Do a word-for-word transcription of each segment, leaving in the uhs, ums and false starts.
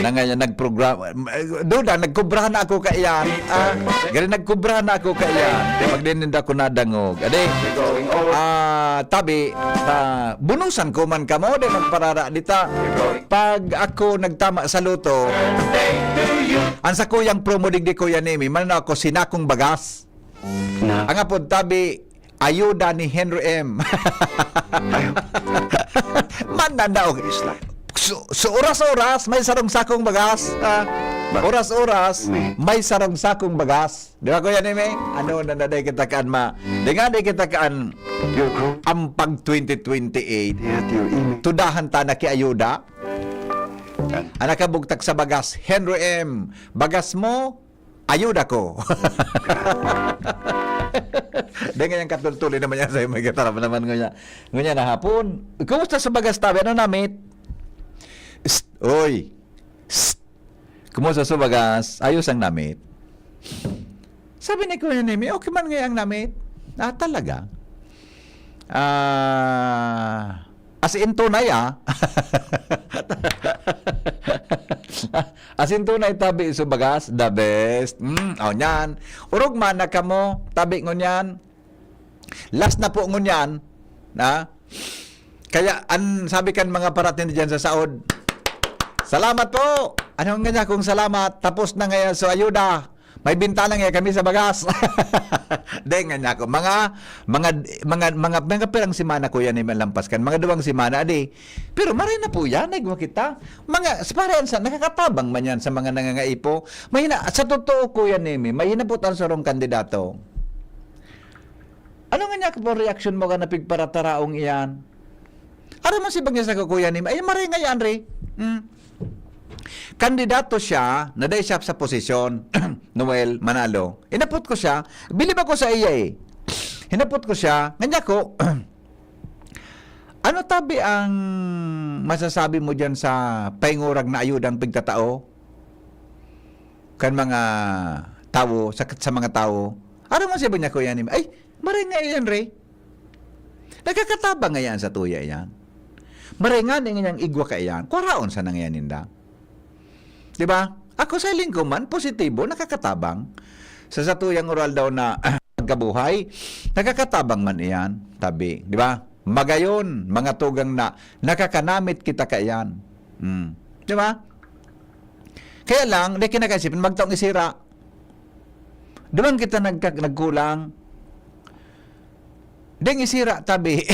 Na ngayon, nagprograma. Duda, nagkubra na ako kaiyan. Ah, gari nagkubra na ako kaiyan. Pag din ako nadangog. Ade, ah, tabi, ah, bunusan ko man kamo, di magparara dita. Pag ako nagtama sa loto, ang sa kuyang promo digdi, Kuya Nemi, man ako sinakong bagas. Na? Ang apod tabi, ayuda ni Henry M. Manandaog. Ayos lang. So, so oras-oras, may sarong sakong bagas. Ah, Ba- oras-oras, May. may sarong sakong bagas. Di ba, Kuya Neme? Ano na naday kita kaan ma... Di nga, di kita kaan Your group. Ang pag twenty twenty-eight, Yet your email. Tudahan ta na ki ayuda. Yan. Ang nakabugtak sa bagas, Henry M. Bagas mo, ayuda ko. Di nga yung katultuli naman yan sa'yo, may gitara pa naman ngunya. Ngunya na hapon. Kumusta sa bagas tabi? Ano namit? Psst, oy. Psst. Kumusta sa bagas? Ayos ang namit. Sabi ni Kuya Nemi, okay man ngayon ang namit. Ah, talaga? Ah, as in tunay, ah. As in tunay, tabi sa bagas, the best. Mm, oh, nyan. Urog man na kamo, tabi ngunyan. Last na po ngunyan, na? Kaya, an, sabi kan mga parating dyan sa saod, "Salamat po!" Ano nga niya kung salamat? Tapos na ngayon, so ayuda. May bintana nga kami sa bagas. Di nga niya ako. Mga, mga, mga, mga, mga pirang semana, Kuya Nemi, lampas kan. Mga duwang semana, di. Pero maray na po yan, nagwa kita. Mga, sa paraan sa, nakakatabang man yan sa mga nangangaipo. Mahina, sa totoo, Kuya Nemi, mahina po ang sarong kandidato. Ano nga niya po reaksyon mo ka na pigparataraong iyan? Aram mo si Bagya sa Kuya Nemi, ay, maray nga yan, re. Hmm. Kandidato siya, na dahil siya sa posisyon, Noel Manalo. Inapot ko siya, bilib ako sa iya eh. Hinapot ko siya, nga niya ko, ano tabi ang masasabi mo dyan sa paingurag na ayudang pigtatao? Kan mga tawo, sa, sa mga tawo. Aram mo siya ba niya, Kuya Nemi? Ay, maray nga iyan, re. Nagkakatabang nga yan sa tuya iyan. Maray nga ni nganyang igwa ka iyan. Kwaraon sa nangyan ninda. Di ba? Ako sa hiling ko man, positibo, nakakatabang. Sa satuyang oral daw na pagkabuhay, nakakatabang man iyan, tabi. Di ba? Magayon, mga tugang na, nakakanamit kita kaiyan. Hmm. Di ba? Kaya lang, di kinakaisipin, magtaong isira. Duman kita nagka-, nagkulang. Ding isira, tabi.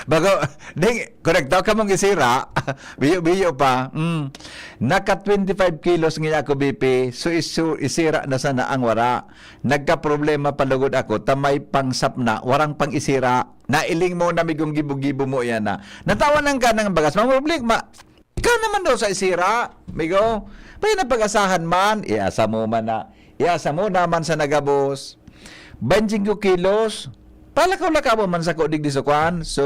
Bago, ding, korektaw ka mong isira. Biyo-biyo pa. Mm. Naka twenty-five kilos nga ako, B P. So, isu-, isira na sana ang wara. Nagkaproblema pa lugod ako, ta may pangsap na, warang pang isira. Nailing mo na migong gibo-gibo mo yan na. Natawanan ka ng bagas. Mga problema. Ikaw naman daw sa isira, migo. May napag-asahan man, iasa mo man na. Iasa mo naman sa nagabos. Baynte kilos. Palakaw-lakaw mo man sa kudig di sukuan. So,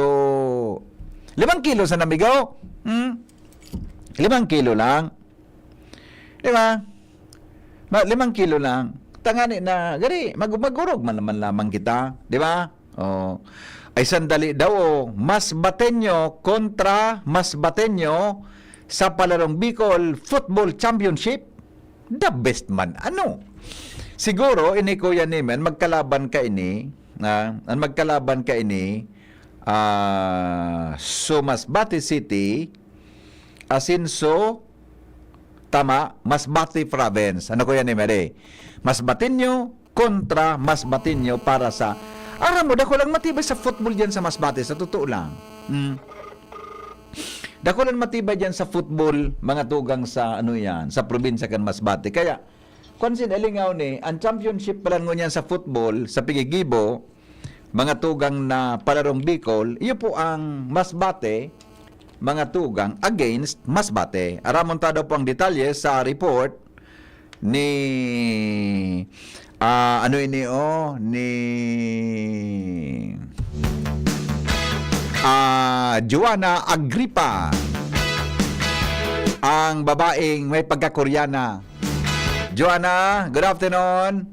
limang kilo sa namigo. Hmm? Limang kilo lang. Di ba? Ma-, limang kilo lang. Tangani na, gari, mag-, magurog man naman lamang kita. Di ba? Oh. Ay, sandali daw, oh. Masbateño kontra Masbateño sa palarong Bicol Football Championship. The best man. Ano? Siguro, ini Kuya Nimen, magkalaban ka ini, na, ang magkalaban ka ini, ah, so Masbate City, asin so, tama, Masbate Province. Ano, Kuya Nimen, eh? Masbateño kontra Masbateño para sa, aram mo, dako lang matibay sa football diyan sa Masbate, sa totoo lang. Mm. Dako lang matibay diyan sa football, mga tugang sa, ano yan, sa probinsya kan Masbate. Kaya, kwan sin alingaw ni, ang championship pala ngunyan sa football, sa pigigibo, mga tugang na palarong Bicol, iyo po ang Masbate, mga tugang against Masbate. Aramon ta daw po ang detalye sa report ni, ah, ano ini, oh, ni, ah, Joanna Agripa, ang babaeng may pagka-Koreana. Joanna, good afternoon.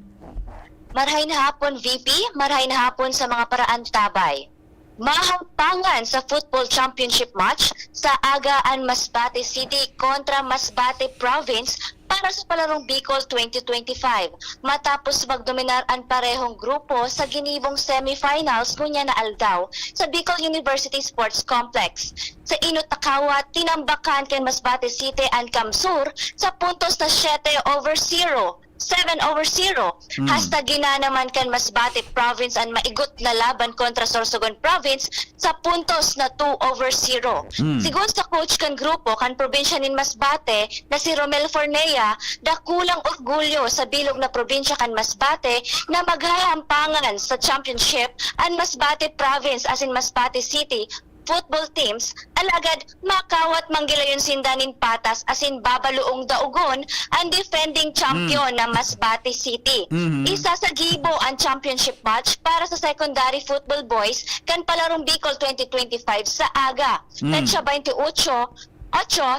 Marhay na hapon, V P. Marhay na hapon sa mga paraantabay. Mahampangan sa football championship match sa aga an Masbate City kontra Masbate Province para sa palarong Bicol twenty twenty-five, matapos magdominar an parehong grupo sa ginibong semifinals ngunyan na aldaw sa Bicol University Sports Complex. Sa inot na kawat, tinambakan kan Masbate City an Kamsur sa puntos na siyete over zero, seven over zero. Hmm. Hasta ginanaman kan Masbate Province an maigot na laban kontra Sorsogon Province sa puntos na two over zero. Hmm. Sigon sa coach kan grupo kan probinsya nin Masbate na si Romel Fornea, dakulang orgulyo sa bilog na probinsya kan Masbate na maghahampangan sa championship an Masbate Province asin Masbate City football teams, alagad makawat man gilayon sinda nin patas asin babaloong daogon an defending champion na Masbate City. Mhm. Isa sa gibo an championship match para sa secondary football boys kan Palarong Bicol twenty twenty-five sa aga, Mm. petsa twenty-eight, otso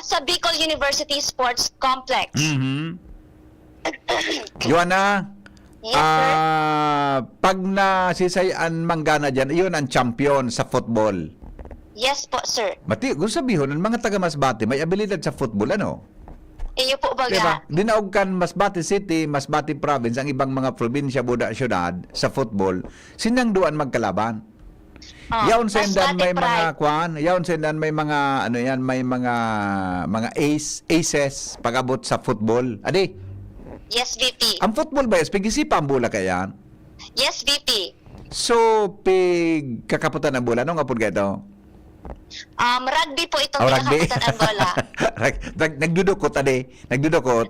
sa Bicol University Sports Complex. Mhm. Joanna, Yes, sir. Ah, pag nasisay an manggana diyan, iyon ang champion sa football. Yes po, sir. Mati, kung sabihon, ang mga taga Masbate may abilidad sa football, ano? Iyo po, baga. Diba? Dinaog kan Masbate City, Masbate Province, ang ibang mga probinsya, buda, syudad, sa football, sinang duan magkalaban. Oh, Yaon sa Masbate indan may mga Pride. Kwan, yaon sa indan may mga, ano yan, may mga, mga ace, aces, pag-abot sa football. Adi? Yes, V P. Ang football ba, S P G C pa ang bola kaya? Yes, V P. So, pig kakaputan ang bola. Anong apod ka ito? Um, rugby po itong Oh, rugby. Pinakaputan ang bola. Rag-, rag-, nagdudukot, adi. Nagdudukot.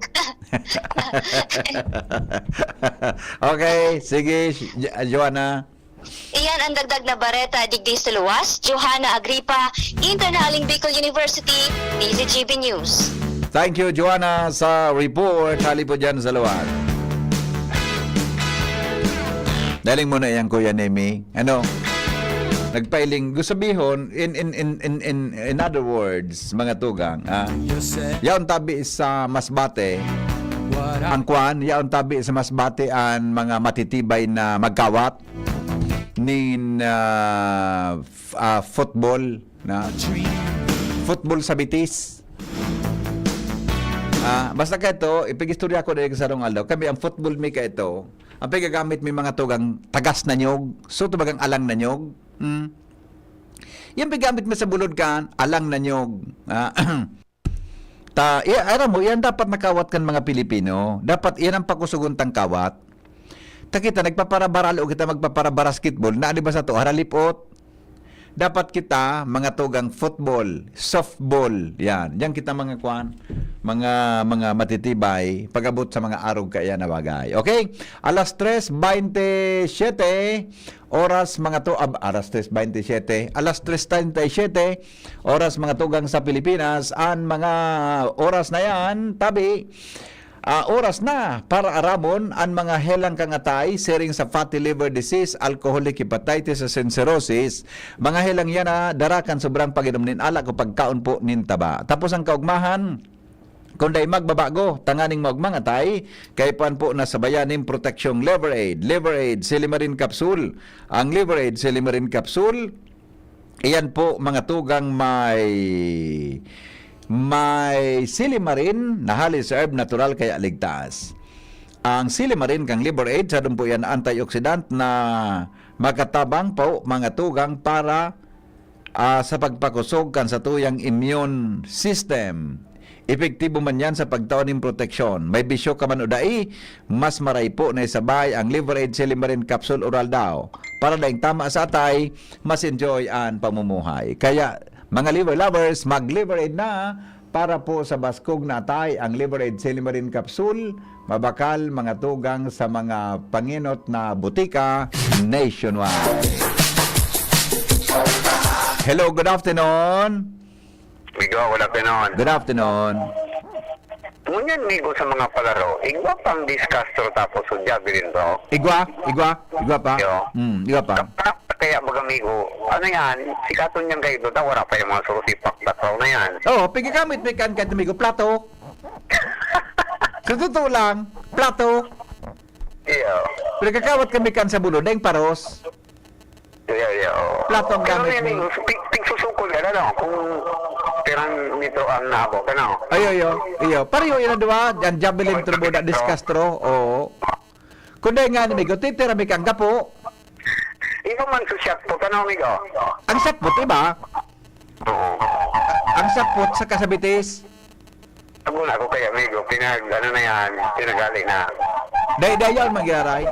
Okay, sige, Jo-, Joanna. Iyan ang dagdag na bareta digdi sa luwas. Johanna Agripa, Internal Bicol University, D Z G B News. Thank you, Joanna, sa report. Hali po dyan sa luwas. Daling mo na yan, Kuya Nemi. Ano? Nagpailing. Gusto sabihon, in, in, in, in, in, in other words, mga tugang, ah, yaon tabi sa Masbate, ang kwan, yaon tabi sa Masbate, ang mga matitibay na magkawat nin, ah, f-, ah, football, na football sa bitis. Ah, basta ka ito, ipag-istorya ko dahil sa sarong aldaw. Kami, ang football mi ka ito, ang pagagamit mi mga tugang tagas na nyog. So, tubagang alang na nyog. Hmm. Yung paggamit mo sa bulod kan, alang na nyog. Ah, ta, i-, aram mo, yan dapat nakawat kan mga Pilipino. Dapat yan ang pakusugon tang kawat. Ta kita, nagpaparabaralo kita, magpaparabasketball. Na, di ba sa to, haralipot? Dapat kita, mga tugang football, softball, yan. Yan kita mga kwan, mga, mga matitibay, pag-abot sa mga arog kaya na bagay. Okay? Alas tres bente siyete, oras mga to, ab-, alas tres bente siyete, alas tres treinta y siete, oras mga tugang sa Pilipinas, an mga oras na yan, tabi, ah, oras na para aramon an mga helang kang atay, siring sa fatty liver disease, alcoholic hepatitis, asin cirrhosis. Mga helang yan na dara kan sobrang pag-inom nin alak o pagkaon po nin taba. Tapos ang kaugmahan, kung dai magbabago, tanganing maugmang atay, kaipuhan po na sabayan nin proteksyong Liver Aid. Liver Aid, Silimarin Capsule. Ang Liver Aid, Silimarin Capsule, iyan po, mga tugang, may, may silimarin na halis herb natural kaya ligtas. Ang silimarin kang Liver Aid, sadong po yan antioxidant na makatabang po, mga tugang, para, ah, sa pagpakusog kan satuyang immune system. Epektibo man yan sa pagtao nin proteksyon. May bisyo ka man o dai, mas maray po na isabay ang Liver Aid Silimarin Capsule Oral daw. Para daing tama sa atay, mas enjoy an pamumuhay. Kaya, mga liver lovers, mag-Liver Aid na para po sa baskog na atay. Ang Liver Aid Silimarin Capsule, mabakal, mga tugang sa mga pangenot na butika nationwide. Hello, good afternoon. Migo, good afternoon. Good afternoon. Ngunyan, migo, sa mga palaro, igwa pang disc Castro tapos sa javelin to. Igwa, igwa, igwa pa. Yo. Hmm, igwa pa. Kaya, baga, migo, ano yan, sikaton niyang kaido, ta, wala pa yung mga surusipak, takraw na yan. Oo, pigagamit may kan kan migo, plato. Sa totoo lang, plato. Iyo. Pero kakawat kami kan sa bulo, daing paros. Iyo, iyo. Plato ang Pero gamit yan, mo. Tig-, tigsusukol ka na, no? Kung pirang metro ang nabo ka, no? Ay, iyo, iyo. Pareho yan, di ba? Ang javelin throw mo, na discus throw. Oo. Kung dahil nga, amigo, titira mi kang gapo. Iba man sa shot put, ano, amigo? Ang shot put, iba? Oo. Ang shot put sa kasabitis. Ang una ko kay amigo, pinag-, ano na yan, pinagali na. Dai-, dai yan, Magiaray.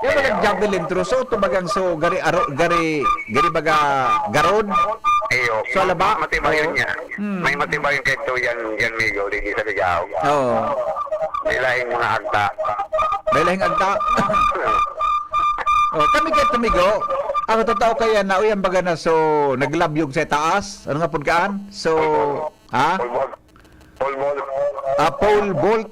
Yan ba Ayaw. nag-javelin throw? So, ito bagang so, gari, aro, gari, gari baga, garod? Iyo. So, alaba? Matibay yun Oo. niya. Hmm. May matibay yung kento yan, yan, amigo, di sa Ligao. Oo. May lahing mga agta. May lahing agta? Oh, kami kay tumigo. Ang totoo kaya na, uy, ang baga na, so, naglabyog sa taas. Ano nga pud kaan? So, Pulbol. ha? Pulbol. Pulbol. Ah, pole vault.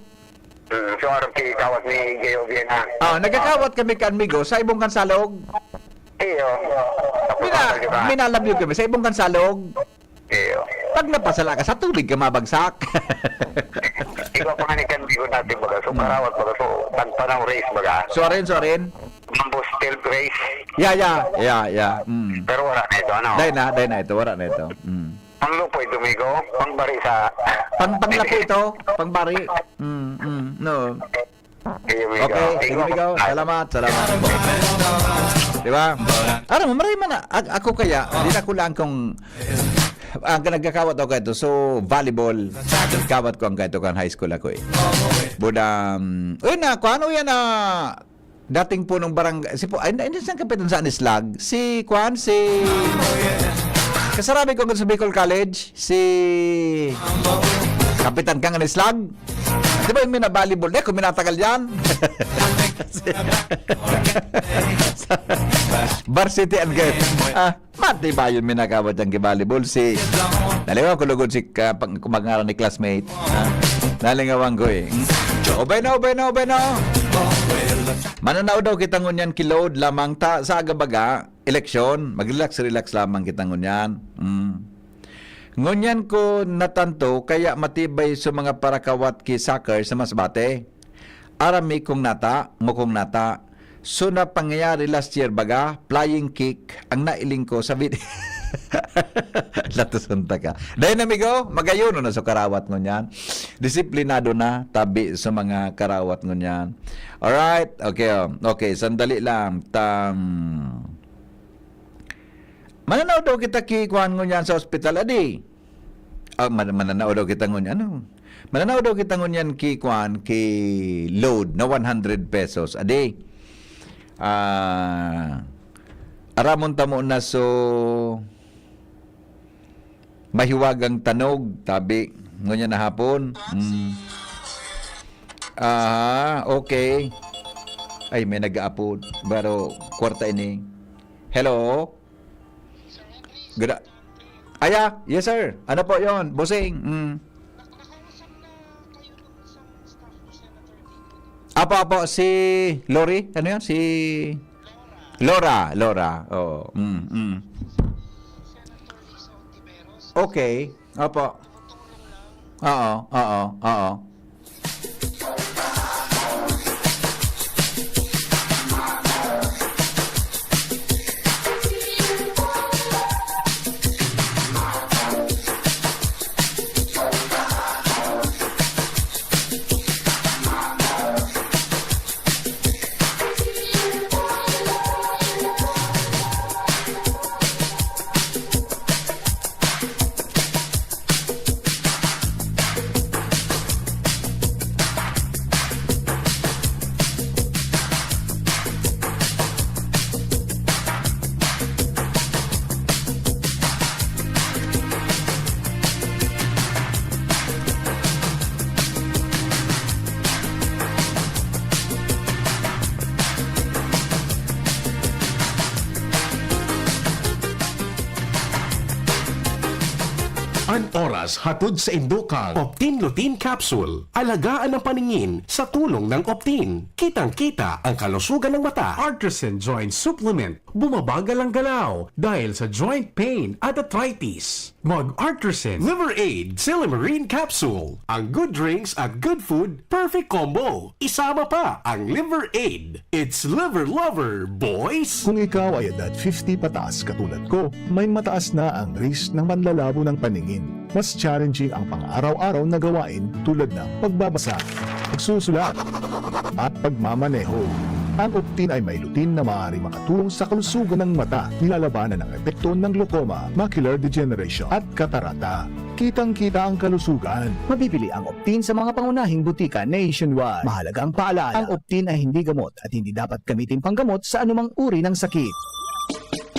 Mm, so, arog ki kawat ni J O Viena. Ah, nagkakawat kami kan Migo sa ibong kan salog. Iyo. Tapos Mina-, ang pagkita. minalabyog kami sa ibong kan salog. Iyo. Pag napasala ka sa tubig ka mabagsak. Ikaw pa nga ni Candigo natin, baga. So, Hmm. karawat, baga. So, tagpanaw race, baga. Suarin, suarin. Mambo stealth race. Ya, ya, ya, ya. Mm. Pero wala na ito, ano? Dai na, dai na ito, wala na ito. Mm. Ang lupo ito, Migo. Pangbari sa Pang, panglapo ito, pangbari. Mm, mm, no. Iyo, Migo. Okay, sige, Migo. Salamat, salamat. Di ba? Aram mo, maray man na, ag-, ako kaya, di na ko lang kung, ang nagkakawat ako ito. So, volleyball, kawat ko ang kaito kan high school ako eh. Budam, uy na, kung ano yan na, dating punong barangay, si po, ay, ay, saan kapitan sa Anislag? Si, kwan, si, kasarabi ko sa Bicol College, si Kapitan Kang Anislag. Di ba yung mina-volleyball? Di, kung minatagal yan. Varsity and game. Ah, mati ba yun minakawat yung volleyball? Si, naliwa ko lugod si ka-, pang-, kumangaran ni classmate. Ha? Nalingawan ko eh. Ubay na, ubay na, ubay na. Mananao daw kita ngunyan ki load lamang ta sa agabaga, eleksyon. Mag-relax-relax lamang kita ngunyan. Mm. Ngunyan ko natanto, kaya matibay sa mga parakawat ki soccer sa Masbate. Aram mi kung nata, mo kung nata. So, na pangyayari last year baga, flying kick, ang nailing ko sa vid-, Latuson ta ka. Dahil, amigo, magayon na sa karawat ngunyan. Disiplinado na, tabi sa mga karawat ngunyan. Alright, okay, oh. Okay, sandali lang. Tam-, mananaw daw kita ki kuan ngunyan sa ospital, adi. Ah, man-, mananaw daw kita ngunyan. Ano? Mananaw daw kita ngunyan ki kuan, ki load na one hundred pesos a day. Ah, aramon ta mo na so mahiwagang tanog, tabi. Ngunyan na hapon. Mm. Aha, okay. Ay, may nag-aapod. Baro, kwarta ini. Hello? Gra-, aya, yes sir. Ano po yon? Busing. Mm. Apo, apo, si Lori? Ano yun? Si Laura, Laura. Oo. Mm, mm. Okay. Apo. Oo, oo, oo. Hatod sa Indokang Optin Lutein Capsule. Alagaan ang paningin sa tulong ng Optin. Kitang-kita ang kalusugan ng mata. Artisan Joint Supplement. Bumabagal ang galaw dahil sa joint pain at arthritis. Mag Artisan Liver Aid Silymarin Capsule. Ang good drinks at good food, perfect combo. Isama pa ang Liver Aid. It's Liver Lover, boys! Kung ikaw ay edad fifty pataas katulad ko, may mataas na ang risk ng manlalabo ng paningin. Mas challenging ang pang-araw-araw na gawain tulad ng pagbabasa, pagsusulat, at pagmamaneho. Ang Optin ay may lutein na maaaring makatulong sa kalusugan ng mata, nilalabanan ang epekto ng glaucoma, macular degeneration, at katarata. Kitang-kita ang kalusugan. Mabibili ang Optin sa mga pangunahing butika nationwide. Mahalagang paalala, ang Optin ay hindi gamot at hindi dapat gamitin panggamot sa anumang uri ng sakit.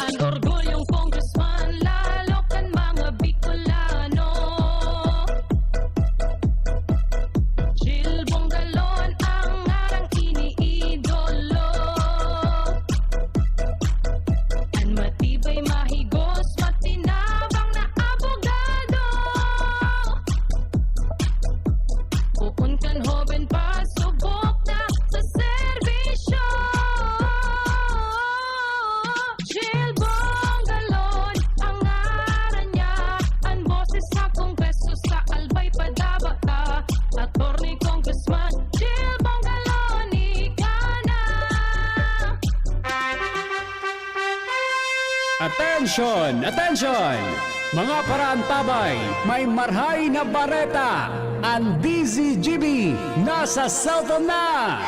Ang orgulyong congressman, lalo kan mga Bicolano. Jill Bongalon ang ngarang iniidolo. An matibay, mahigos, matinabang na abogado. Poon kan hoben pa, subok na sa serbisyo. Jill Bongalon ang ngaran niya, an boses sa Kongreso, sa Albay padaba ta. Attorney Congressman Jill Bongalon, ika na. Attention! Attention! Mga paraantabay, may marhay na bareta! An D Z G B nasa cellphone na!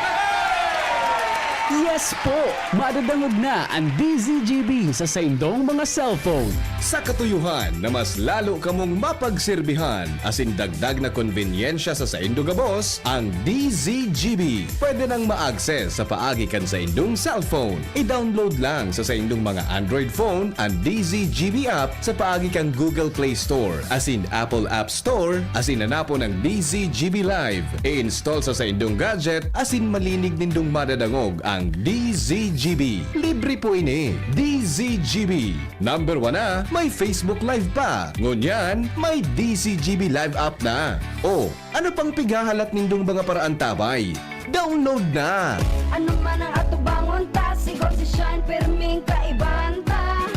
Yes po! Madadangog na an D Z G B sa saindong mga cellphone. Sa katuyohan na mas lalo kamong mapagserbihan asin dagdag na konbenyensya sa saindo gabos, ang D Z G B pwede nang ma-access sa paagi kan saindong cellphone. I-download lang sa saindong mga Android phone an D Z G B app sa paagi kan Google Play Store asin Apple App Store asin hanapon ang D Z G B Live. I-install sa saindong gadget asin malinig nindong madadangog ang D Z G B. Libre po ini. D Z G B. Number one na, may Facebook Live pa. Ngunyan, may D Z G B Live app na. O, ano pang pighahalat nindong mga paraantabay? Download na! Ano man ang atubangon ta, sigon si Shine, pirming kaibahan ta.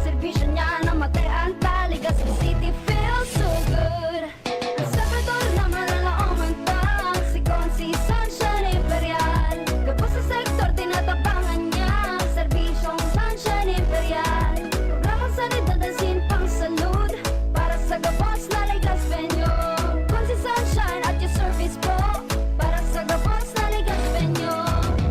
Serbisyo niya na matean ta, Legazpi City feels so good. Sa Salvador na malalaoman ta, sigon si Sunshine Imperial. Gabos sa sektor, tinatabangan niya, serbisyong Sunshine Imperial. Programa sanidad asin pangsalud, para sa gabos na Legazpeño. Kun si Sunshine at your service po, para sa gabos na Legazpeño.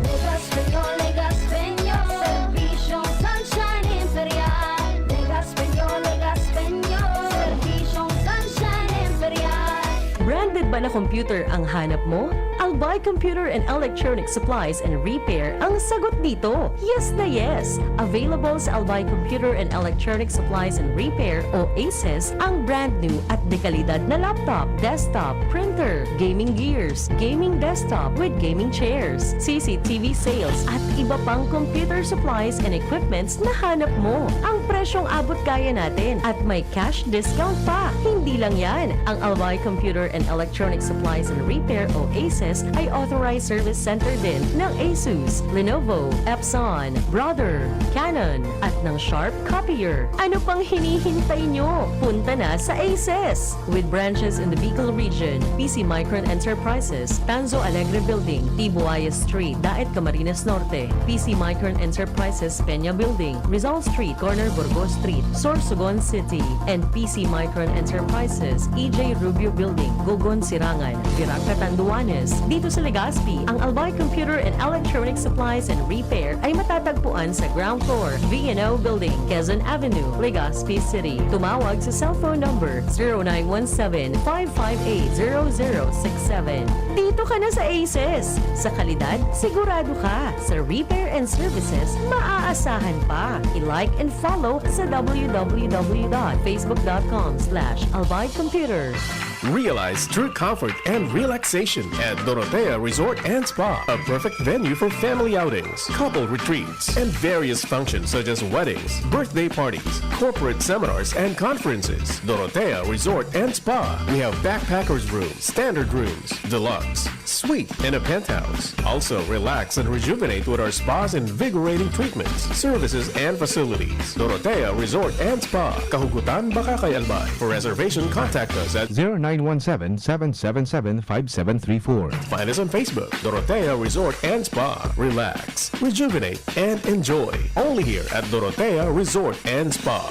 Legazpeño, Legazpeño, serbisyong Sunshine Imperial. Legazpeño, Legazpeño, serbisyong Sunshine Imperial. Branded ba na computer ang hanap mo? Albay Computer and Electronic Supplies and Repair ang sagot dito. Yes na yes! Available sa Albay Computer and Electronic Supplies and Repair o ACES ang brand new at dekalidad na laptop, desktop, printer, gaming gears, gaming desktop with gaming chairs, C C T V sales at iba pang computer supplies and equipments na hanap mo. Ang presyong abot kaya natin at may cash discount pa. Hindi lang yan, ang Albay Computer and Electronic Supplies and Repair o ACES ay authorized service center din ng Asus, Lenovo, Epson, Brother, Canon, at ng Sharp Copier. Ano pang hinihintay nyo? Punta na sa ACES! With branches in the Bicol region, P C Micron Enterprises, Tanzo Alegre Building, Tibuayas Street, Daet, Camarines Norte, P C Micron Enterprises, Peña Building, Rizal Street, corner Burgos Street, Sorsogon City, and P C Micron Enterprises, E J Rubio Building, Gogon, Sirangan, Virac, Catanduanes. Dito sa Legazpi, ang Albay Computer and Electronic Supplies and Repair ay matatagpuan sa ground floor, V and O Building, Quezon Avenue, Legazpi City. Tumawag sa cellphone number zero nine one seven, five five eight, zero zero six seven. Dito ka na sa ACES! Sa kalidad, sigurado ka. Sa repair and services, maaasahan pa. I-like and follow sa w w w dot facebook dot com slash albay computer. Realize true comfort and relaxation at Dorotea Resort and Spa, a perfect venue for family outings, couple retreats, and various functions such as weddings, birthday parties, corporate seminars, and conferences. Dorotea Resort and Spa. We have backpackers room, standard rooms, deluxe, suite, and a penthouse. Also, relax and rejuvenate with our spa's invigorating treatments, services, and facilities. Dorotea Resort and Spa, Kahugutan, Bacacay, Albay. For reservation, contact us at zero nine one seven, seven seven seven, five seven three four. Find us on Facebook, Dorotea Resort and Spa. Relax, rejuvenate, and enjoy. Only here at Dorotea Resort and Spa.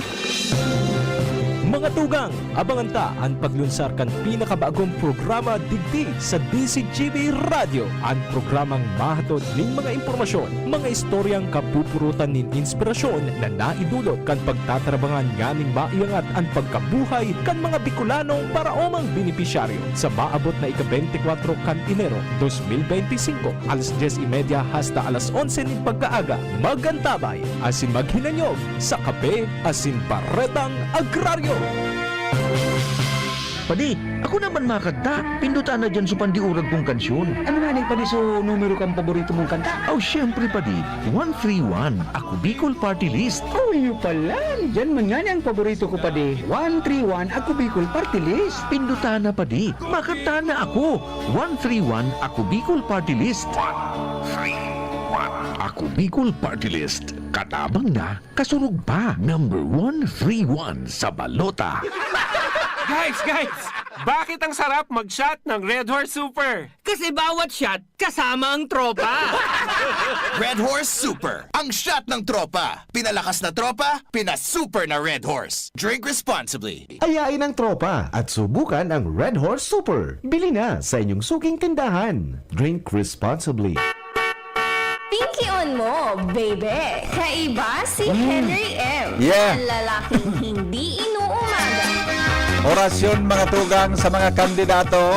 Mga tugang, abangan ta an paglunsar kan pinakabagong programa digdi sa D C G B Radyo, an programang mahatod nin mga impormasyon, mga istoryang kapupurutan nin inspirasyon na naidulot kan pagtatarabangan nganing maiangat an pagkabuhay kan mga Bicolanong paraomang benepisyaryo. Sa maabot na ika-beintikwatro kan Enero dos mil beintisinko, alas dyes y media hasta alas onse nin pagkaaga, mag-antabay asin maghinanyog sa Kape asin Baretang Agraryo. Padi, ako naman makanta. Pindutan na dyan so pandiurag kong kansyon. Ano nga ni, padi, so numero kan paborito mong kanta? Aw, siyempre, padi. One three one, Ako Bicol Party List. Oh, iyo pala. Diyan man nga ni ang paborito ko, padi. One three one, Ako Bicol Party List. Pindutan na, padi. Makanta na ako. One three one, Ako Bicol Party List. One three one, Ako Bicol Party List. Katabang na, kasurog pa. Number one three one sa balota. Guys, guys! Bakit ang sarap mag-shot ng Red Horse Super? Kasi bawat shot, kasama ang tropa. Red Horse Super, ang shot ng tropa. Pinalakas na tropa, pinasuper na Red Horse. Drink responsibly. Ayain ang tropa at subukan ang Red Horse Super. Bili na sa inyong suking tindahan. Drink responsibly. Pinkion mo, baby. Kaiba si Mm. Henry M. Yeah. Ang lalaking hindi inuumaga. Orasyon, mga tugang, sa mga kandidato.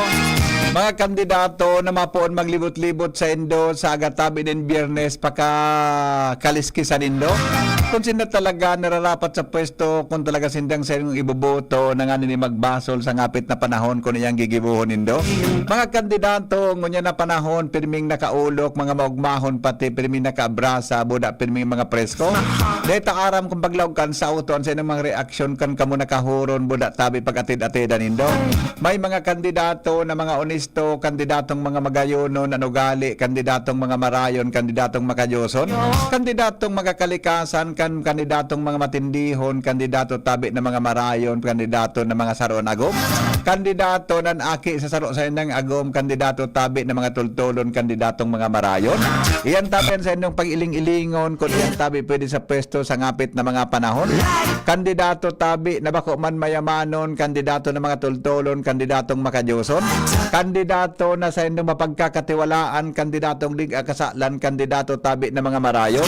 Mga kandidato na mapoon maglibot-libot sa indo sa agatabi nin Biyernes, pakakaliskisan nindo. Kung sinda talaga nararapat sa pwesto, kung talaga sindang sa inyong iboboto, na nga nini magbasol sa ngapit na panahon, kung iyang gigibohon nindo. Mga kandidato, ngunyan na panahon, pirming nakaulok, mga maugmahon, pati pirming nakaabrasa, buda pirming mga presko. Dahil ta aram kung paglaog kan sa auto, ang sa inyong mga reaksyon kan kamo nakahuron, buda tabi pag-atid-atidan nindo. May mga kandidato na mga onesto, kandidatong mga magayonon, an ugali, kandidatong mga marayon, kandidatong makadyoson, kandidatong makakalikasan, kan kandidatong mga matindihon, kandidato tabi na mga marayon, kandidato na mga saro an agom, kandidato nan aki sa saro sa indang agom, kandidato tabi na mga tultulon, kandidatong mga marayon. Iyan tabi an sa inyong pag-iling-ilingon, kung iyan tabi pwede sa pwesto sa ngapit na mga panahon. Kandidato tabi na bako man mayamanon, kandidato na mga tultulon, kandidatong makadyoson, kandidato na sa inyong mapagkakatiwalaan, kandidatong lig-akasalan, kandidato tabi na mga marayon.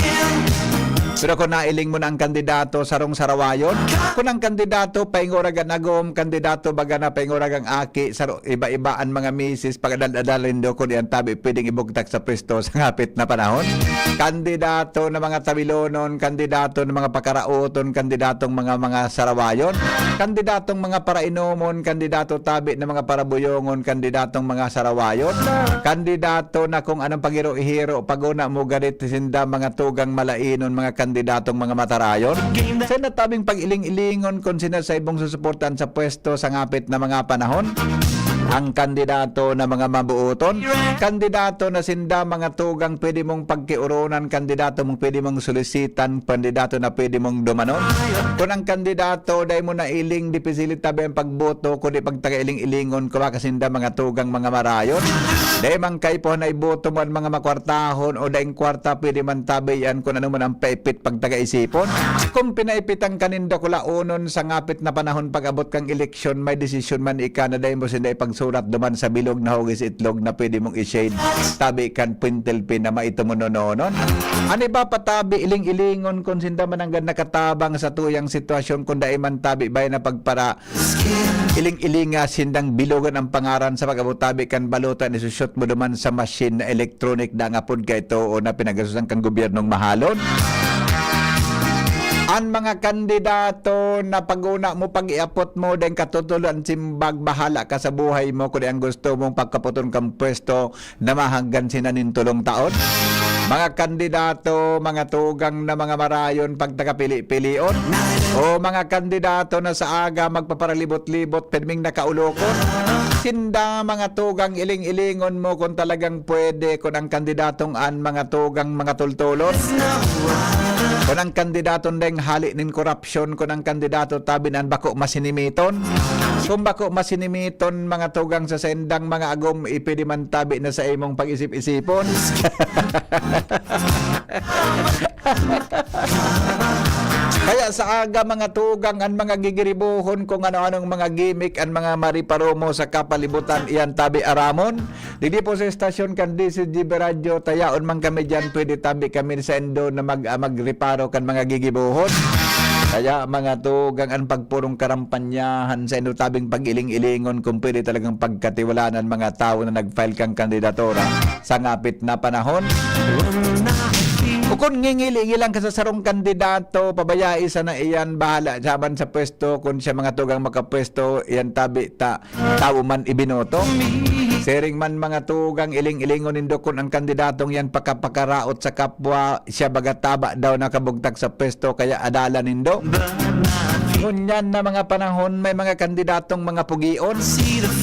Pero kung nailing mo na ang kandidato, sarong sarawayon. Kung ang kandidato, paingurag an agom, kandidato, baga na paingurag ang aki, saro, iba-iba an mga misis, pag-adal-adal nindo, kung iyan tabi, pwedeng ibugtak sa pwesto sa ngapit na panahon. Kandidato na mga tabilonon, kandidato na mga pakaraoton, kandidatong mga, mga sarawayon, kandidatong mga parainomon, kandidato tabi na mga parabuyongon, kandidatong mga sarawayon, kandidato na kung anong pagiro-ihiro, paguna mo, garit sinda, mga tugang malainon, mga kandidatong mga matarayon. Sa natabing pag-iling-ilingon, kung sino sa ibong susuportan sa pwesto sa ngapit na mga panahon, ang kandidato na mga mabuoton, kandidato na sinda, mga tugang pwede mong pagkioronan, kandidato mong pwede mong solisitan, kandidato na pwede mong dumanon. Kung ang kandidato, dai mo nailing, di pisili tabi ang pagboto, kundi pagtaga-iling-ilingon, kuwa ka sinda, mga tugang, mga marayon. Dai man kaipuhan na iboto mo an mga makwartahon o daing kwarta, pwede man tabi yan kung ano man ang paipit pagtaga-isipon. Kung pinaipitan ka nin dakulaonon sa ngapit na panahon pag-abot kang eleksyon, may desisyon man ika na dai mo sinda ipagsurat duman sa bilog na hugis itlog na pwede mong i-shade, tabi kan pentel pen na maitumunononon. An iba pa tabi, iling-ilingon kun sinda man nanggad nakatabang sa tuyang sitwasyon, kun dai man tabi bay na pagpara, iling-ilinga sindang bilogon ang pangaran sa pag-abot tabi kan balota na isushot mo duman sa machine na electronic na ngapod kay too na pinagasusan kan gobyernong mahalon. An mga kandidato na pag-una mo, pag-iapot mo, dai katutuloan simbag, bahala ka sa buhay mo, kun ang gusto mong pagkaputon kang pwesto na mahanggan sinan nin tolong taon. Mga kandidato, mga tugang na mga marayon, pagtakapili-pilion. O mga kandidato na sa aga magpaparalibot-libot, pirming nakaulokon. Sinda mga tugang, iling-ilingon mo kung talagang pwede, kung ang kandidatong an mga tugang, mga tultulon. Kung ang kandidatong deng hali nin korapsyon, kung ang kandidato tabi na an bako masinimiton. Kung bako masinimiton, mga tugang, sa saindang mga agom, ipwede man tabi na sa imong pag-isip-isipon. Kaya sa aga, mga tugang, an mga gigiribohon, kung ano-anong mga gimmick, an mga mariparomo sa kapalibutan, iyan tabi aramon. Digdi po sa estasyon kan D C G B Radyo, tayaon man kami diyan, pwede tabi kami sa indo na mag-, ah, magreparo kan mga gigibohon. Kaya, mga tugang, an pagpurong karampanyahan sa indo tabing pag-iling-ilingon kung pwede talagang pagkatiwalaan an mga tawo na nag-file kan kandidatura sa ngapit na panahon. O kun ngingili-ngilan ka sa sarong kandidato, pabayai sana iyan, bahala siya man sa pwesto. Kun siya, mga tugang, makapwesto, iyan tabi ta tawo man ibinoto. Siring man, mga tugang, iling-ilingon nindo kun ang kandidatong yan pakapakaraot sa kapwa, siya baga taba daw nakabugtak sa pwesto, kaya adalan nindo. Ngunyan na mga panahon, may mga kandidatong mga pugion,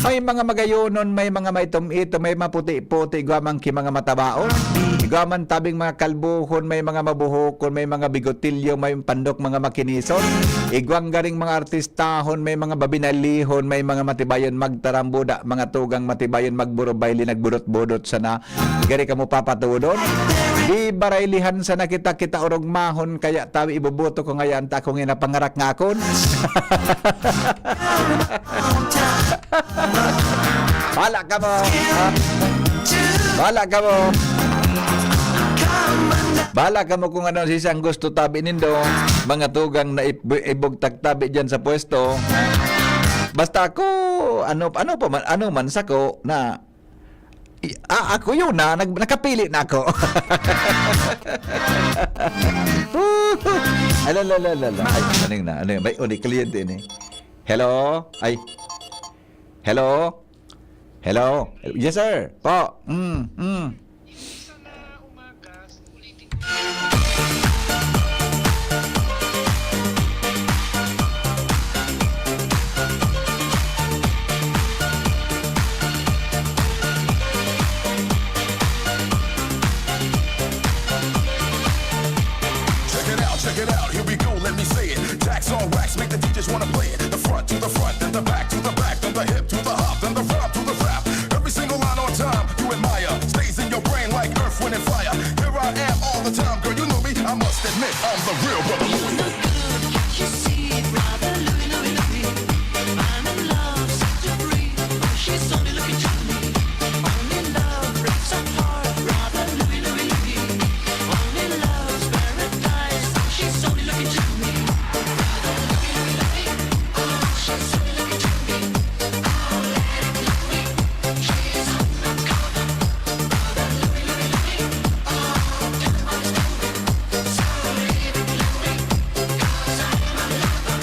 may mga magayonon, may mga maitom-itom, may maputi-puti, igwa man ki mga matabaon, igwa man tabing mga kalbuhon, may mga mabuhokon, may mga bigotilyo, may pandok mga makinison, igwang garing mga artistahon, may mga babinalihon, may mga matibayon magtarambuda, mga tugang matibayon magburubay, linagburot-burot sana. Gari kamo papatudon? Di baraylihan sana kita, kita orog mahon, kaya tawi iboboto ko ngayan, ta akong inapangarak nga akon. Bala kamo. Bala kamo. Bala kamo kung ano sisang gusto tabi nindo, mga tugang na ib-, ibugtak tabi dyan sa pwesto. Basta ako, ano, ano pa man, ano man sako na, i-, ah, ako yun na, nag-, nakapili na ako. Ala, la, la, la, la. Ay, ano yun na? Ano yun? May uni, kliyente yun eh. Hello? Ay. Hello? Hello? Yes, sir. Po. Mm, mm. Check it out, check it out, here we go, let me say it. Tax on wax, make the D Js wanna play it. The front to the front, then the back to the back, then the hip to the hop, then the rap to the rap. Every single line on time, you admire. Stays in your brain like earth, wind, and fire. Here I am all the time, girl, you know me. I must admit, I'm the real Brother Louie. You see, Brother Louie, Louie, Louie. I'm in love, such a breeze. She's only looking to me. Only love breaks apart, Brother Louie, Louie, Louie. Only love's paradise. She's only looking to me. Brother Louie, Louie, Louie. Oh, she's only looking to me. Oh, let it Louie. She's on my cover. Brother Louie, Louie, Louie. Oh, everybody's going. So leave it Louie. 'Cause I'm a lover.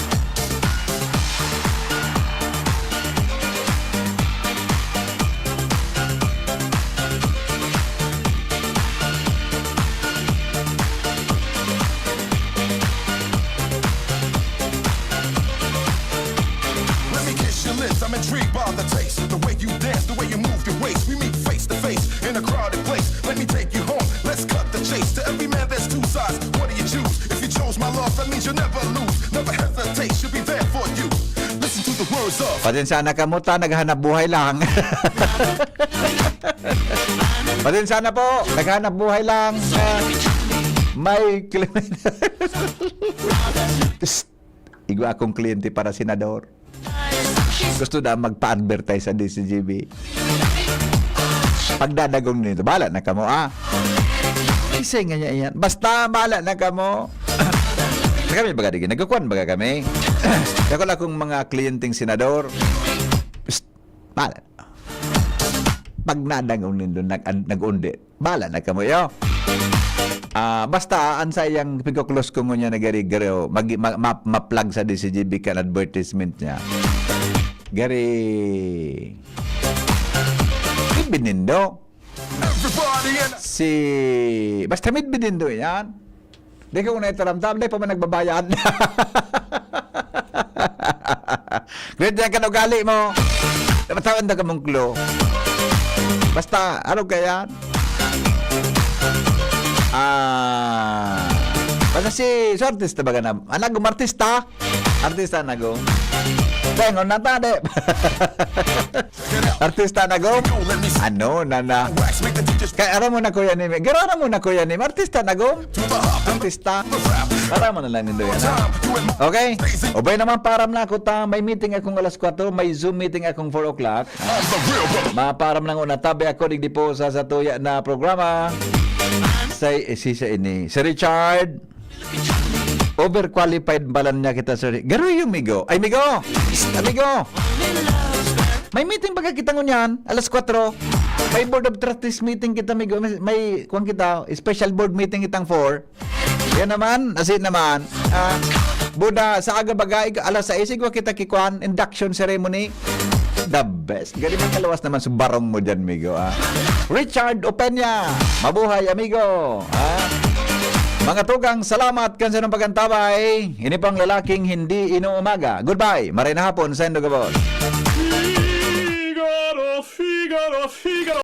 Let me kiss your lips, I'm intrigued by the taste. The way you dance, the way you move your waist. We meet face to face in a crowded place. Let me take you home, let's cut the chase. To every man, there's two sides. What do you choose? If you chose my love, that means you'll never lose. Never hesitate, she'll be there for you. Listen to the words of Pasensya na kamo ta, naghanap buhay lang. Pasensya na po, naghanap buhay lang. May kriminal. Psst! Igwa akong kliyente para senador. Gusto na magpa-advertise sa D C G B. Pagdadagong nito, bala na kamo, ah. Isay nga niya iyan. Basta, bala na kamo. Kami baga, di, nagkukuan baga kami. Ako lang akong mga kliyenteng senador. Psst, bala. Pag nadangog nindo, nag-, nag-undi, bala na kamo, yo. Ah, basta, ah, an saiyang pigko-close ko ngunyan na gari, gari, oh, mag-, ma-, ma-, ma-plug sa D C G B kan advertisement niya. Gari, ibinindo. Si, basta may binindo yan. Di ko na itaramtam, di pa man nagbabayad. Great yan kan ugali mo. Dapat tawan na kamong clue. Basta, ano ka yan? Ah, basta si, so artista ba ka na? Anagom artista? Artista na go. Tengon na ta, de. Artista na go. Ano na na? Kaya aram mo na, Kuya Nim. Garo, aram mo na, Kuya Nim. Artista na go. Artista. Para mo na lang nindo yan, ha? Okay? Ubay naman, param na ako ta. May meeting akong alas kwatro, may Zoom meeting akong four o'clock. Maparam na nguna, tabi ako, digdi po sa satuya na programa. Say, eh, si sa ini. Si Richard. Overqualified balan niya kita, sir. Garo yung Migo. Ay, Migo! Amigo! May meeting baga kita ngunyan, alas kwatro. May Board of Trustees meeting kita, Migo. May, may, kuwan kita, special board meeting kitang four. Yan naman, asin naman. Ah, Buda, sa aga bagay, alas sais, igwa kita kikwan, induction ceremony. The best. Galing, magkalawas naman sa barong mo dyan, Migo, ah. Richard Opeña, mabuhay, amigo. Ah. Mga tugang, salamat kan sa pag-antabay. Ini pang lalaking hindi inuumaga. Goodbye. Maray na hapon, saindo gabos. Figaro, Figaro, Figaro.